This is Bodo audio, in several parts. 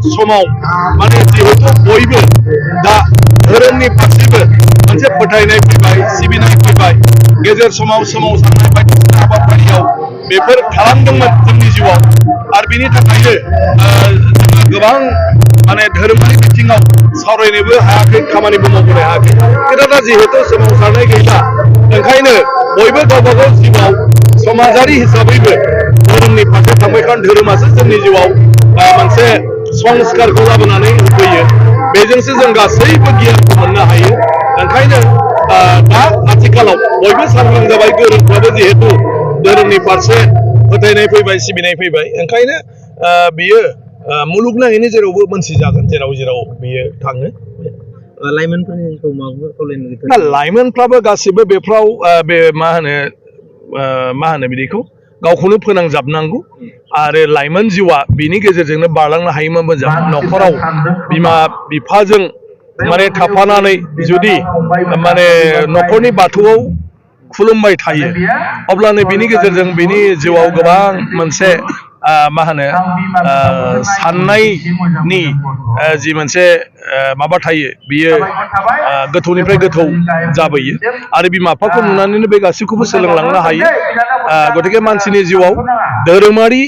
समाव माने जिहेतु बयबो दा धोरोमनि फारसेबो मोनसे फोथायनाय फैबाय सिबिनाय फैबाय गेजेर समाव सोमावसारनाय बायदिसिना हाबाफारियाव बेफोर खालामदोंमोन जोंनि जिउआव आरो बेनि थाखायनो जोङो गोबां माने धोरोमारि बिथिङाव सावरायनोबो हायाखै खामानिबो मावनो हायाखै खिन्थु दा जिहेतु सोमावसारनाय गैला ओंखायनो बयबो गावबा गाव जिउआव समाजारि हिसाबैबो धोरोमनि फारसे थांबाय खारन धोरोमासो जोंनि जिउआव मोनसे संस्कारखौ लाबोनानै होफैयो बेजोंसो जों गासैबो गियानखौ मोननो हायो ओंखायनो दा आथिखालाव बयबो सांग्रां जाबाय गोरोंफ्राबो जिहेतु धोरोमनि फारसे फोथायनाय फैबाय सिबिनाय फैबाय ओंखायनो बियो मुलुगनाङैनो जेरावबो मोनथिजागोन जेराव जेराव बियो थाङो लाइमोनफ्राबो गासिबो बेफ्राव बे मा होनो बिदिखौ गावखौनो फोनांजाबनांगौ आरो लाइमोन जिउआ बिनि गेजेरजोंनो बारलांनो हायोमोन मोजां न'खराव बिमा बिफाजों माने थाफानानै जुदि माने न'खरनि बाथौआव खुलुमबाय थायो अब्लानो बिनि गेजेरजों बिनि जिउआव गोबां मोनसे मा होनो साननायनि जि मोनसे माबा थायो बियो गोथौनिफ्राय गोथौ जाबोयो आरो बिमा बिफाखौ नुनानैनो बे गासैखौबो सोलोंलांनो हायो गतिके मानसिनि जिउआव धोरोमारि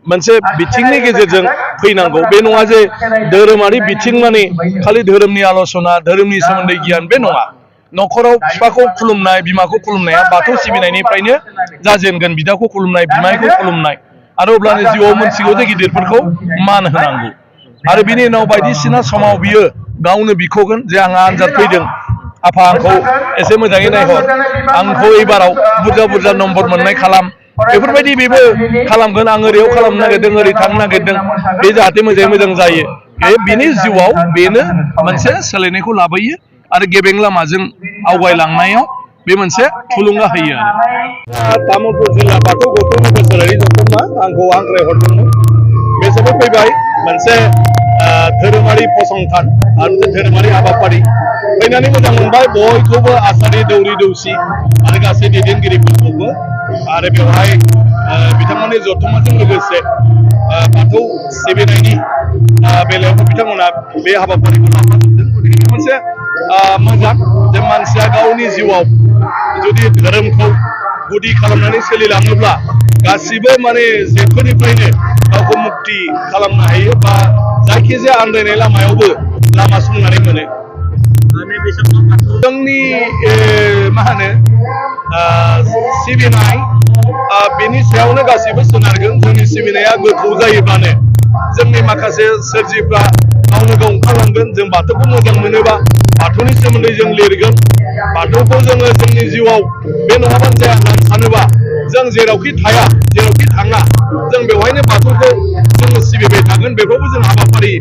मोनसे बिथिंनि गेजेरजों फैनांगौ बे नङा जे धोरोमारि बिथिं माने खालि धोरोमनि आल'सना धोरोमनि सोमोन्दै गियान बे नङा न'खराव बिफाखौ खुलुमनाय बिमाखौ खुलुमनाया बाथौ सिबिनायनिफ्रायनो जाजेनगोन बिदाखौ खुलुमनाय बिमायखौ खुलुमनाय आरो अब्लानो जिउआव मोनथिगौ जे गिदिरफोरखौ मान होनांगौ आरो बिनि उनाव बायदिसिना समाव बियो गावनो बिख'गोन जे आंहा आनजाद फैदों आफा आंखौ एसे मोजाङै नायहर आंखौ एबाराव बुरजा नम्बर मोननाय खालाम बेफोरबायदि बेबो खालामगोन आं ओरैयाव खालामनो नागिरदों ओरै थांनो नागिरदों बे जाहाथे मोजाङै मोजां जायो बिनि जिउआव बेनो मोनसे सोलायनायखौ लाबोयो आरो गेबें लामाजों आवगायलांनायाव बे मोनसे थुलुंगा होयो आरो तामुलपुर जिल्ला बाथौ गौथुमनि बोसोरारि जथुम्मा आंखौ हांख्रायहरदोंमोन बे समाव फैबाय मोनसे धोरोमारि फसंथान आरो धोरोमारि हाबाफारि फैनानै मोजां मोनबाय बयखौबो आसारि दौरि दौसि आरो गासै दैदेनगिरिफोरखौबो आरो बेवहाय बिथांमोननि जथुम्माजों लोगोसे बाथौ सिबिनायनि बेलायावबो बिथांमोना बे हाबाफारिखौ लाफाजोबदों गतिके मोनसे मोजां जे मानसिया गावनि जिउआव जुदि धोरोमखौ गुदि खालामनानै सोलिलाङोब्ला गासिबो माने जेफोरनिफ्रायनो गावखौ मुक्ति खालामनो हायो बा जायखिजाया आन्दायनाय लामायावबो लामा संनानै मोनो जोंनि मा होनो सिबिनाय बेनि सायावनो गासैबो सोनारगोन जोंनि सिबिनाया गोथौ जायोब्लानो जोंनि माखासे सोरजिफ्रा गावनो गाव ओंखारलांगोन जों बाथौखौ मोजां मोनोबा बाथौनि सोमोन्दै जों लिरगोन बाथौखौ जोङो जोंनि जिउआव बे नङाबानो जाया होननानै सानोबा जों जेरावखि थाया जेरावखि थाङा जों बेवहायनो बाथौखौ जोङो सिबिबाय थागोन बेखौबो जों हाबाफारि